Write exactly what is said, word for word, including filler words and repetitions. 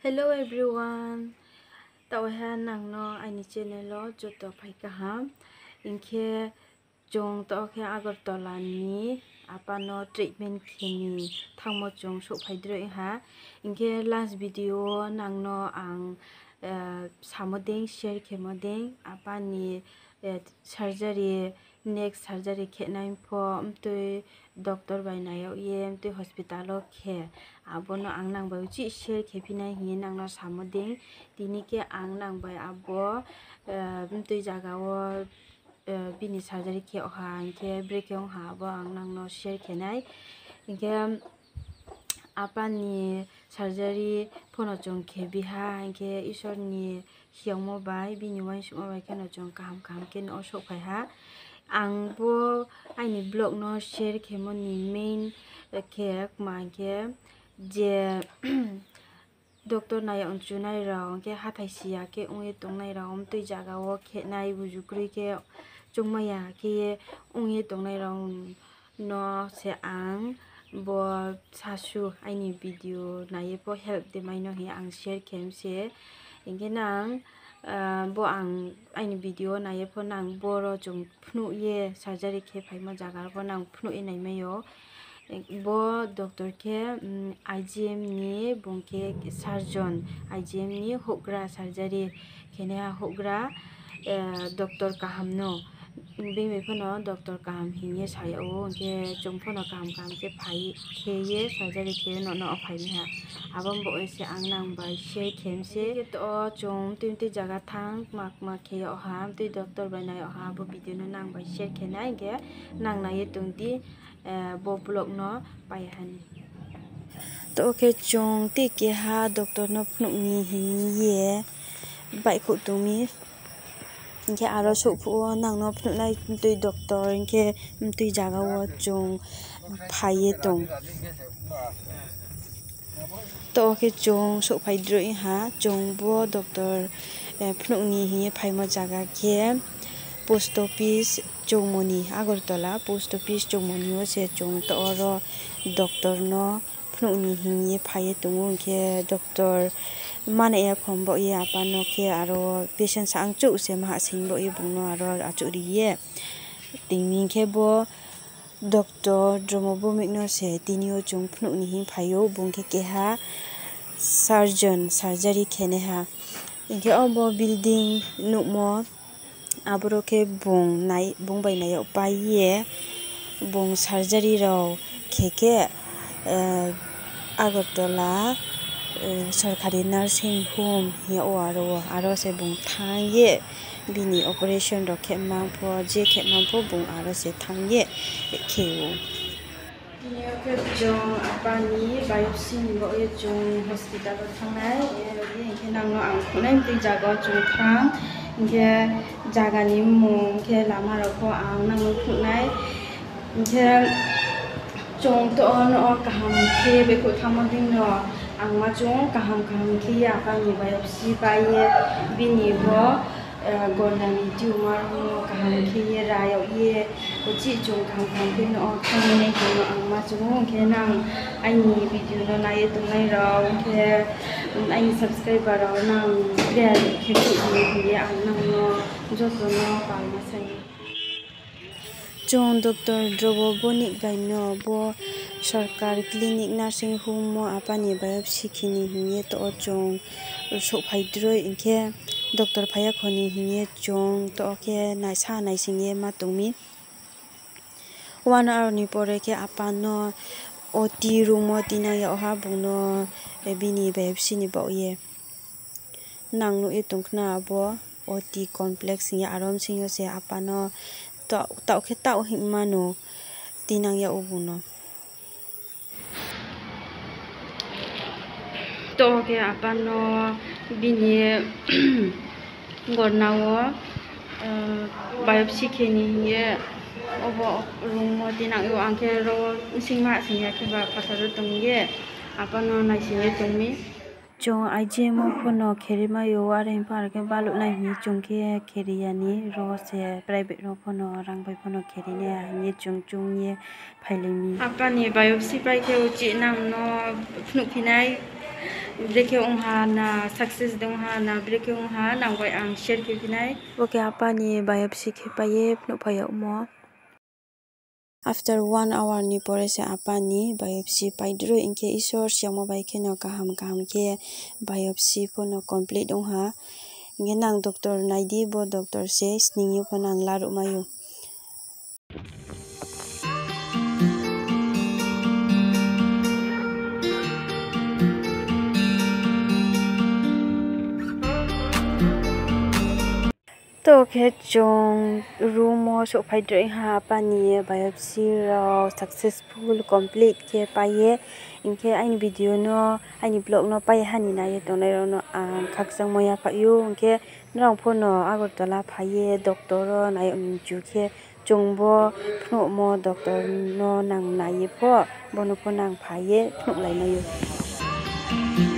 Hello everyone, taoh ha nang no aini channel wo joto phai kaham. Hing khe chung taoh khe Agartala ni apa no treatment khe ni thanngmo chung souhphai droi ha. Hing khe last video wo nang no ang samo dei share khemo dei apa ni surgery, next surgery khenai pho mtui doctor bai nai yag ye mtui hospital wo khe, abo no ang nang bai uchih share khe phi nai hing ye nang no samo dei. Tini khe ang nang bai abo mtui zaga wo bini surgery khe yag ha, hing khe brekhe ong ha abo ang nang no share khe nai. Hing khe apa ni surgery pho no chung khe bi ha, hing khe Isor ni hiyangmo bai bini uaingsouhmo bai khe no chung kaham kaham khe no souhphai ha. Ang bo aini vlog no share khemo ni main khe kma hing khe je doctor nai yag chunai rao, hing khe hathái si ya khe ong ye tongnai rao, mtui zaga wo khenai buzu kroi khe choungmai ya khe ye ong ye tongnai rao no se ang bo sasu aini video nai ye pho help de mai no hing ye ang share khe mi se. Hing khe nang bo ang aini video nai ye pho nang boro chung phnuh ye surgery khe phaimo zaga rao pho nang phnuh ye naimai ou. Bo doctor khe I G M ni, bung khe surgeon, I G M ni houhgra, surgery khenaiha houhgra, doctor kaham no. Bini bai pho no doctor kaham hing ye sa yag ou, hing khe chung pho no kaham kaham khe phai khe ye surgery khe ye no no phai mi ha. Abo baoh ye se ang nang bai share khe mi se. Khe to chung mtui mtui zaga thanng kma kma khe yag ha, mtui doctor bai nai yag ha, bo video no nang bai share khe nai, hing khe nang nai ye tong di bo vlog no pai ha ni. To khe chung tei keha doctor no phnuh ni hing ye baihkhouh tong mi. Hing khe aro souhphuh wo nang no phnuh nai mtui doctor, hing khe mtui zaga wo chung phai ye tong. To khe chung souhphai droi ha, chung bo doctor phnuh ni hing ye phaimo zaga khe post office Chowmoni, Agartala post office Chowmoni wo se chung to oro doctor no phnuh ni hing ye phai ye tong ou. Hing khe doctor manai ya khom baoh ye apa no khe aro patient sa ang chouh se maha sing baoh ye bung no aro achouh ri ye. Tini hing khe bo doctor Dromo Bhowmik no se tini yo chung phnuh ni hing phai ou, bung khe keha surgeon, surgery khenaiha. Hing khe obo building nuhmo, aboro khe bung bai nai yag pai ye, bung surgery rao khe khe, Agartala sorkari nursing home hing yag ou, aro wo, aro se bung thanng ye bini operation rao khe man pho, je khe man pho bung aro se thanng ye khe ou. Tini yo khe chung apa ni biopsy ni baoh ye chung hospital wo thanng nai, hing khe nang no ang phnuh nai mtui zaga wo chung thanng, hing khe zaga ni mmung khe lama rao pho ang nang no phnuh nai. Hing khe chung to no kaham khe baihkhouh thanngmo dei no ang ma chung kaham kaham khe ye apa ni biopsy pai ye bini bo gorna ni tumor no kaham khe ye ra yag ye, uchih chung kaham kaham khe no thanng nai hing no ang ma chung ou. Hing khe nang aini video no nai ye tongnai rao, hing khe aini subscriber rao nang khe khe hing ye ang nang no joto no palma sa ou. Chung doctor Dromo Bhowmik bai no bo sorkar clinic nursing home wo apa ni biopsy khe ni hing ye to chung souhphai droi, hing khe doctor phai ya kho ni hing ye chung to khe naisa naising ye ma tong mi. One hour ni pore khe apa no O T room wo tinang yag ha bung no, bini biopsy ni baoh ye. Nang nuh ye tong khna abo O T complex hing ye aro bsing yo se apa no taoh khe taoh hingma no tinang yag ou bung no. To khe apa no bini gorna wo biopsy khe ni hing ye obo room wo tinang yag ou, ang khe ro bsing ma sing ya khe ba phathar wo tong ye apa no naising ye tong mi. Chung I G M wo pho no kheri mai ou, are hing pho are khe baluh nai hing ye chung khe kheri ya ni, ro se private rao pho no rang bai pho no kheri nai ya hing ye chung chung ye phailai mi. Apa ni biopsy pai khe uchih nang no phnuhphi nai, Brekhe ong ha na, success de ong ha na, brekhe ong ha nang bai ang share khe phi nai. Bo khe apa ni biopsy khe pai ye phnuh phai yagmo. After one hour ni pore se apa ni biopsy pai droi, hing khe Isor siyamo bai kheno kaham kaham khe biopsy pho no complete ong ha. Hing khe nang doctor nai di, bo doctor se sning yo pho nang laruh mai ou. To khe chung room wo souhphai droi ha, apa ni biopsy rao successful complete khe pai ye. Hing khe aini video no, aini vlog no pai ha ni nai ye tongnai rao no ang khakchangmo yaphaih ou. Hing khe nrao pho no Agartala phai ye doctor wo nai yag ni mchu khe, chung bo phnuhmo doctor no nang nai ye pho, bo no pho nang phai ye phnuhlai mai ou.